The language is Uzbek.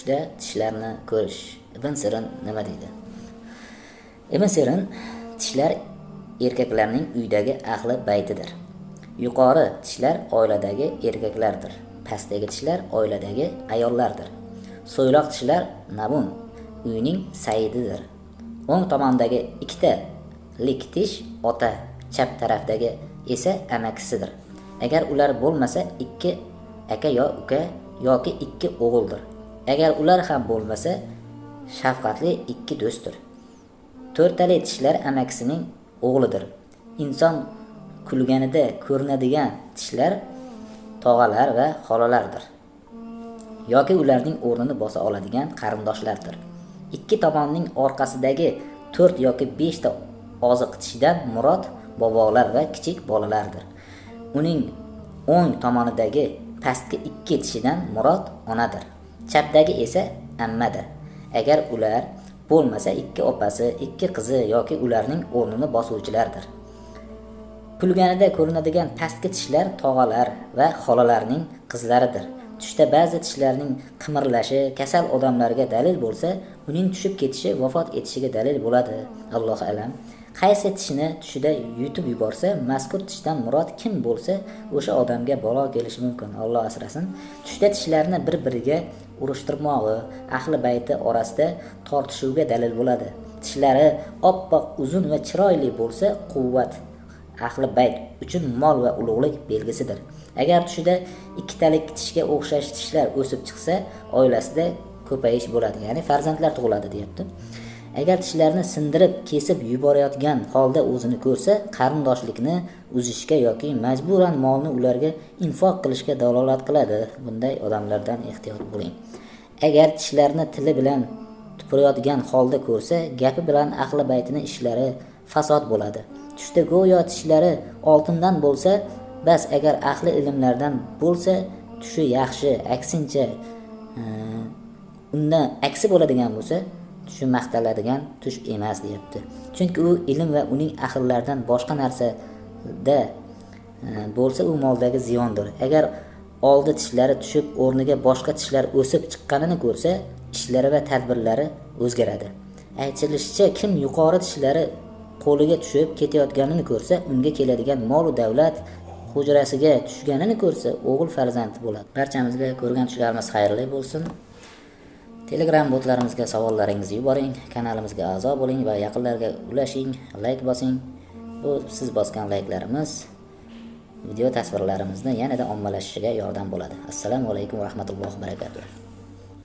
Tushda tishlarni ko'rish. Ibn Sirin nima deydi? Ibn Sirin: tishlar erkaklarning uydagi ahli baytidir. Yuqori tishlar oiladagi erkaklardir. Pastdagi tishlar oiladagi ayollardir. So'yloq tishlar nabun, uyning sayididir. O'ng tomondagi ikkita lik tish ota, chap tarafdagi esa amakisidir. Agar ular bo'lmasa ikki aka yo uka yoki ikki o'g'ildir. Agar ular ham bo'lmasa shafqatli ikki do'stdir. To'rttali tishlar amakisining o'g'lidir. Inson kulganida ko'rinadigan tishlar tog'alar va xolalardir yoki ularning o'rnini bosa oladigan qarindoshlardir. Ikki tomonning orqasidagi 4 yoki 5 ta oziq tishidan murod bobolar va kichik bolalardir. Uning o'ng tomonidagi pastki ikki tishidan murod onadir. Chapdagi esa ammadir. Agar ular bo'lmasa ikki opasi, ikki qizi yoki ularning o'rnini bosuvchilardir. Kulganida ko'rinadigan pastki tishlar tog'alar va xolalarning qizlaridir. Tushda ba'zi tishlarning qimirlashi kasal odamlarga dalil bo'lsa, uning tushib ketishi vafot etishiga dalil bo'ladi. Allohu alam. Qaysi tishni tushida yutib yuborsa, mazkur tishdan murod kim bo'lsa, o'sha odamga balo kelishi mumkin. Alloh asrasin. Tushda tishlarni bir-biriga urushtirmog'i ahli bayti orasida tortishuvga dalil bo'ladi. Tishlari oppoq, uzun va chiroyli bo'lsa, quvvat ahli bayt uchun mol va ulug'lik belgisidir. Agar tushida ikkitalik tishga o'xshash tishlar o'sib chiqsa, oilasida ko'payish bo'ladi, ya'ni farzandlar tug'iladi deyapti. Agar tishlarni sindirib, kesib yuborayotgan holda o'zini ko'rsa, qarindoshlikni uzishga yoki majburan molni ularga infoq qilishga dalolat qiladi. Bunday odamlardan ehtiyot bo'ling. Agar tishlarni tili bilan tupurayotgan holda ko'rsa, gapi bilan ahli baytini ishlari fasod bo'ladi. Tushda go'yo tishlari oltindan bo'lsa, bas agar ahli ilmlardan bo'lsa, tushi yaxshi, aksincha undan aksi bo'ladigan bo'lsa, tushi maqtaladigan tush emas deyapti. Chunki u ilm va uning ahllaridan boshqa narsada bo'lsa, u moldagi ziyondir. Agar oldi tishlari tushib, o'rniga boshqa tishlar o'sib chiqqanini ko'rsa, ishlari va tadbirlari o'zgaradi. Aytilishicha, kim yuqori tishlari qo'liga tushib ketayotganini ko'rsa, unga keladigan mol va davlat hujrasiga tushganini ko'rsa, o'g'il farzand bo'ladi. Barchamizga ko'rgan tushlarimiz xayrli bo'lsin. Telegram botlarimizga savollaringizni yuboring, kanalimizga a'zo bo'ling va yaqinlarga ulashing, like bosing. Bu siz bosgan likelarimiz video tasvirlarimizni yanada ommalashishiga yordam bo'ladi. Assalomu alaykum va rahmatullohi va barakatuh.